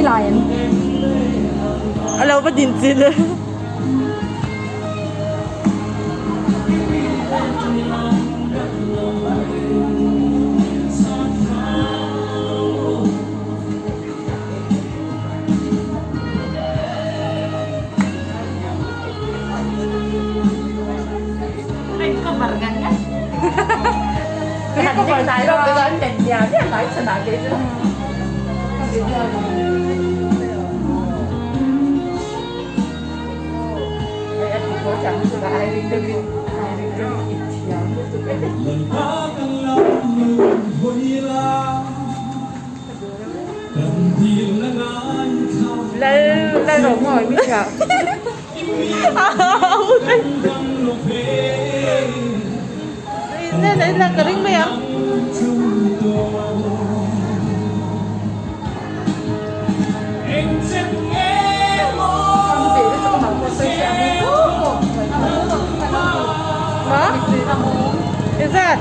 lai em? A lo va din chin. Lal lal ro mawi mi tha. Nên đấy là cái ring mày ạ. Ma? Is that?